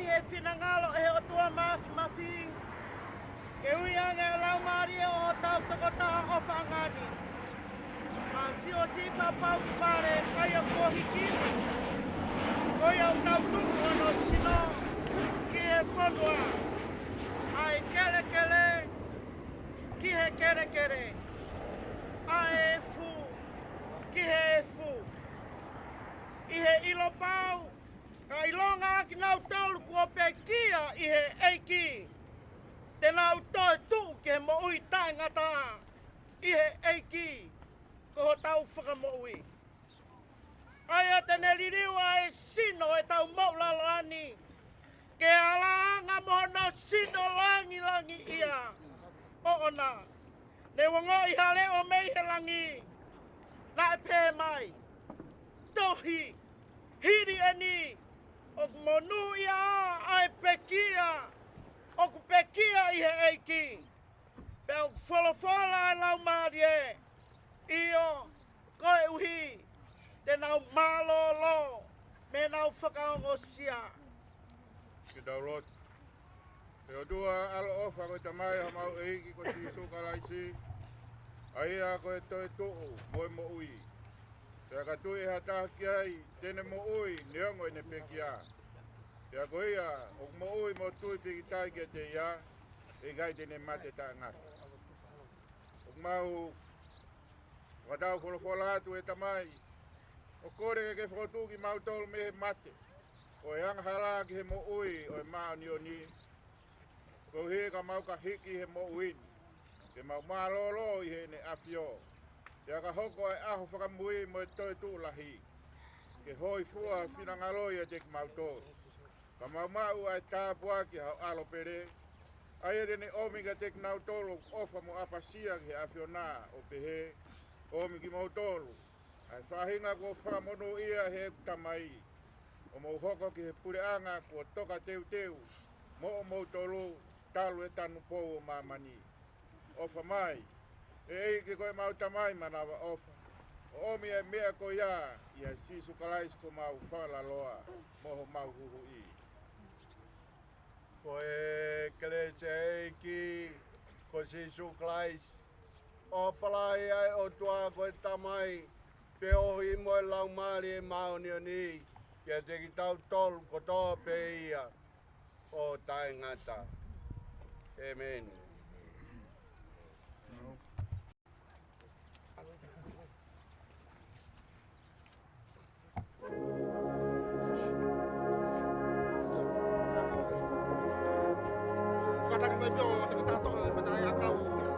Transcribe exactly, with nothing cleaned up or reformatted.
ʻI he finangalo ʻo e ʻOtua Māfimafi, ke ui ange ʻa e laumālie ʻo hotau tokotaha ʻofaʻanga ni, ʻa Siosifa Paukupale, ʻa ia kuo hiki, ko ia ʻoku tau tuku hono sino ki he fonua, ʻa e kelekele ki he kelekele, ʻa e efu ki he efu. ʻI he ʻilo pau, ka ʻilonga ʻa kinautolu kuo pekia ʻi he ʻEiki, te nau toe tuʻu ki he moʻui taʻengata ʻi he ʻEiki, ko hotau Fakamoʻui. ʻA ia te ne liliu ʻa e sino ʻo ʻetau moʻulaloa ni, ke ala ange mo hono sino langilangiʻia ʻoʻona. Ne u ongoʻi ha leʻo mei he langi, naʻe pehē mai, tohi, hili eni, ʻoku monūʻia ʻa e pekia, ʻoku pekia ʻi he ʻEiki. Pea ʻoku folofola ʻa e laumālie, ʻio, koeʻuhi te nau mālōlō, mo nau fakaongosia. Ke tau lotu. ʻE ʻOtua ʻaloʻofa, ko e Tamai ʻa homau ʻEiki ko Sīsū Kalaisi, ʻa ia ko e toetuʻu mo e moʻui. Pea ka tui ʻe ha taha ki ai, te ne moʻui neongo ʻene pekia. Pea ko ia ʻoku moʻui mo tui pīkitai kiate ia, ʻe ʻikai te ne mate taʻengata. ʻOku mau fakatau folofola atu, ʻe Tamai, ʻo kole ke ke fokotuʻu kimautolu mei he mate, ʻo e angahala ki he moʻui ʻo e māʻoniʻoni, koeʻuhi ka mau ka hiki he moʻui ni, ke mau mālōlō ʻi heʻene ʻAfio, pea ka hoko ʻa e ʻaho fakamui mo e toetuʻu lahi, ke hōifua finangalo ʻiate kimautolu. Ka mau maʻu ʻa e tāpuaki ʻa ho ʻAlo pele, ʻa ia te ne ʻomi kiate kinautolu ʻoku ʻofa mo ʻapasia ki he ʻAfiona, ʻo pehē, ʻomi kimoutolu, ʻa e faʻahinga kuo fakamonūʻia ʻe heʻeku Tamai, ʻo mou hoko ki he puleʻanga kuo toka teuteu moʻomoutolu talu e tanupou ʻo māmani. ʻOfa mai, ʻe ʻEiki ko ʻemau Tamai manavaʻofa, ʻo ʻomi ʻa e meʻa ko ia ʻia Sīsū Kalaisi ko homau Fakalaloa mo homau Huhuʻi. Ko e kelesi ʻa e ʻEiki ko Sīsū Kalaisi, ʻofa lahi ʻa e ʻOtua ko e Tamai, feohi mo e Laumālie Māʻoniʻoni, kiate kitautolu kotoa pē ia ʻo taʻengata. ʻĒmeni. Kātaki mai pē ʻo te katato e mata e akau.